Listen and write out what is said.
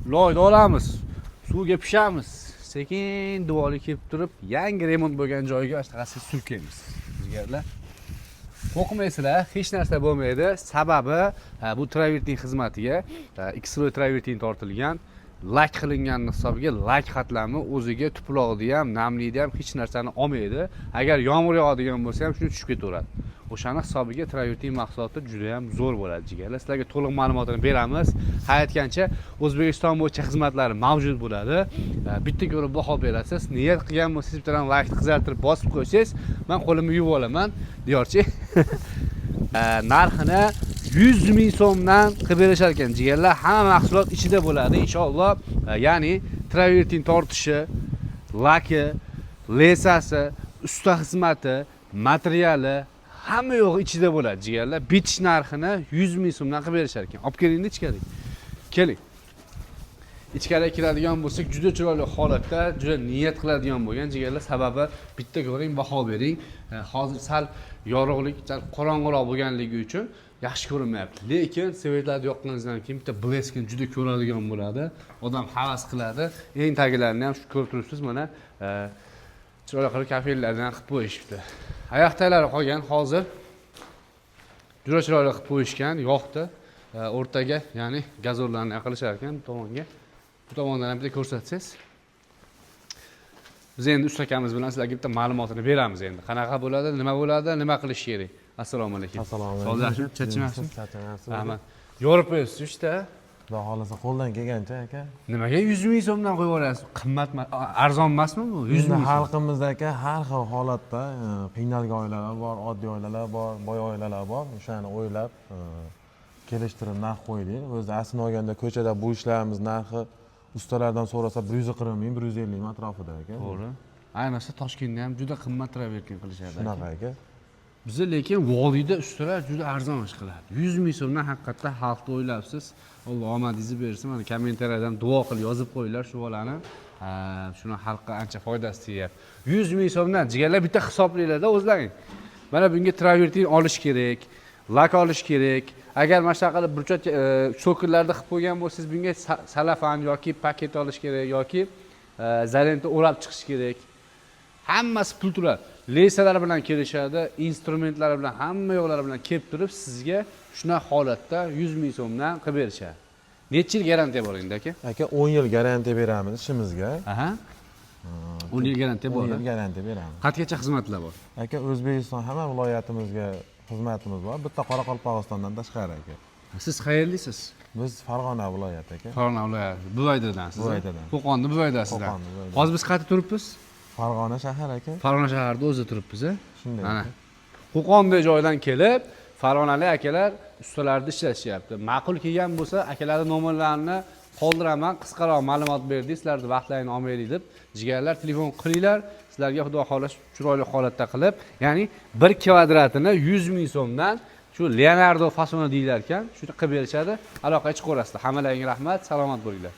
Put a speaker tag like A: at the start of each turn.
A: Loyni olamiz, suvga pishamiz, sekin duoli kelib turib, yangi remont bo'lgan joyga shunaqasiga surkaymiz. Jigarlar, qo'rqmaysizlar, hech narsa bo'lmaydi. Sababi bu travertin xizmatiga X-ray travertin tortilgan, lak qilinganini hisobiga lak qatlami o'ziga tuproqni ham, namlikni ham, hech narsani olmaydi. Agar yomg'ir yog'adigan bo'lsa ham, shuni tushib ketaveradi. O'shani hisobiga travertin mahsuloti juda ham zo'r bo'ladi, jigarlar. Sizlarga to'liq ma'lumotini beramiz. Ha, aytgancha, O'zbekiston bo'yicha xizmatlari mavjud bo'ladi. Bitta ko'rib baho berasiz. Niyat qilgan bo'lsangiz, bittadan laykni qizartirib bosib qo'ysangiz, man qo'limni yuvib olaman, diyorchi. Narxini 100 000 so'mdan qilib berishar ekan, jigarlar. Hamma mahsulot ichida bo'ladi, inshaalloh. Ya'ni travertin tortishi, laki, lesasi, usta xizmati, materiali, hamma yo'g'i ichida bo'ladi, jigarlar. Bitish narxini 100 000 so'mdan qilib berishar ekan. Olib kelingda ichkariga, keling. Ichkariga kiradigan bo'lsak, juda chiroyli holatda, juda niyat qiladigan bo'lgan, jigarlar. Sababi bitta ko'ring, baho bering. Hozir sal yorug'lik, sal qorong'iroq bo'lganligi uchun yaxshi ko'rinmayapti, lekin свет larni yoqqaningizdan keyin bitta блеск ini juda ko'radigan bo'ladi, odam havas qiladi. Eng tagilarini ham shu ko'rib turibsiz, mana chiroyli qilib kafellardan qilib qo'yishibdi. Oyoq taglari qolgan, hozir juda chiroyli qilib qo'yishgan, yoqdi. O'rtaga, ya'ni gazonlarni qilishar ekan bu tomonga. Bu tomondan ham bitta ko'rsatsangiz. Biz endi usta akamiz bilan sizlarga bitta ma'lumotini beramiz endi. Qanaqa bo'ladi, nima bo'ladi, nima qilish kerak. Assalomu alaykum.
B: Assalomu alaykum.
A: Sog'lik, yaxshimi? Charchamayapsizmi?
B: Charchamayapsiz.
A: Rahmat. Yorib qo'yasiz uchta.
B: Xudo xohlasa, qo'ldan kelgancha, aka.
A: Nimaga 100 000 so'mdan qo'yib yuborasiz? Qimmat, arzon emasmi bu? 100
B: Endi
A: 000 so'm.
B: xalqimizda, aka, har xil holatda qiynalgan oilalar bor, oddiy oilalar bor, boy oilalar bor. O'shani o'ylab kelishtirib narx qo'ydik. O'zi aslini olganda, ko'chada bu ishlarimiz narxi ustalardan so'rasa, 140 000, 150 000 atrofida, aka.
A: To'g'ri. Ayniqsa Toshkentda ham juda qimmat travertin qilishadi, aka.
B: Shunaqa, aka.
A: Biza lekin vodiyda ustalar juda arzon ish qiladi. 100 000 so'mdan haqiqatda xalqni o'ylabsiz. Alloh omadingizni bersin. Mana kommentariyadan duo qilib yozib qo'yinglar shu bolani. Ha, shuni xalqqa ancha foydasi tegyapti. 100 000 so'mdan, jigarlar, bitta hisoblanglarda o'zlaring. Mana bunga travertin olish kerak, lak olish kerak. Agar mana shunaqa qilib burchak cho'killarda qilib qo'ygan bo'lsangiz, bunga salafan yoki paket olish kerak yoki izolenta o'rab chiqish kerak. Hammasi pul turadi. Lesalar bilan kelishadi, instrumentlari bilan, hamma yo'qlari bilan kelib turib, sizga shunaqa holatda 100 000 so'mdan qilib berishadi. Necha yil garantiya bor endi, aka?
B: Aka, 10 yil garantiya beramiz ishimizga.
A: Aha, 10 yil garantiya
B: 10
A: bor.
B: yil garantiya beramiz.
A: Qayergacha xizmatlar bor?
B: Aka, O'zbekiston hamma viloyatimizga xizmatimiz bor, bitta Qoraqalpog'istondan tashqari, aka.
A: Siz qayerlisiz?
B: Biz Farg'ona viloyati, aka.
A: Farg'ona viloyati Buvaydadansiz?
B: Buvaydadan.
A: Qo'qonni Buvaydasidan.
B: Qo'qonni Buvayda.
A: Hozir biz qayerda turibmiz?
B: Farg'ona shahar, aka.
A: Farg'ona shaharida o'zida turibmiz, a?
B: Shunday,
A: Mana
B: aka.
A: Qo'qonday joydan kelib, farg'onalik akalar ustalarda ishlashyapti. Ma'qul kelgan bo'lsa, akalarni nomerlarini qoldiraman. Qisqaroq ma'lumot berdik, sizlarni vaqtlaringni olmaylik deb, jigarlar, telefon qilinglar. Sizlarga xudo xohlasa chiroyli holatda qilib, ya'ni bir kvadratini 100 000 so'mdan shu Leonardo fasoni deyilar ekan, shuni qilib berishadi. Aloqaga chiqaverasizlar. Hammalaringga rahmat, salomat bo'linglar.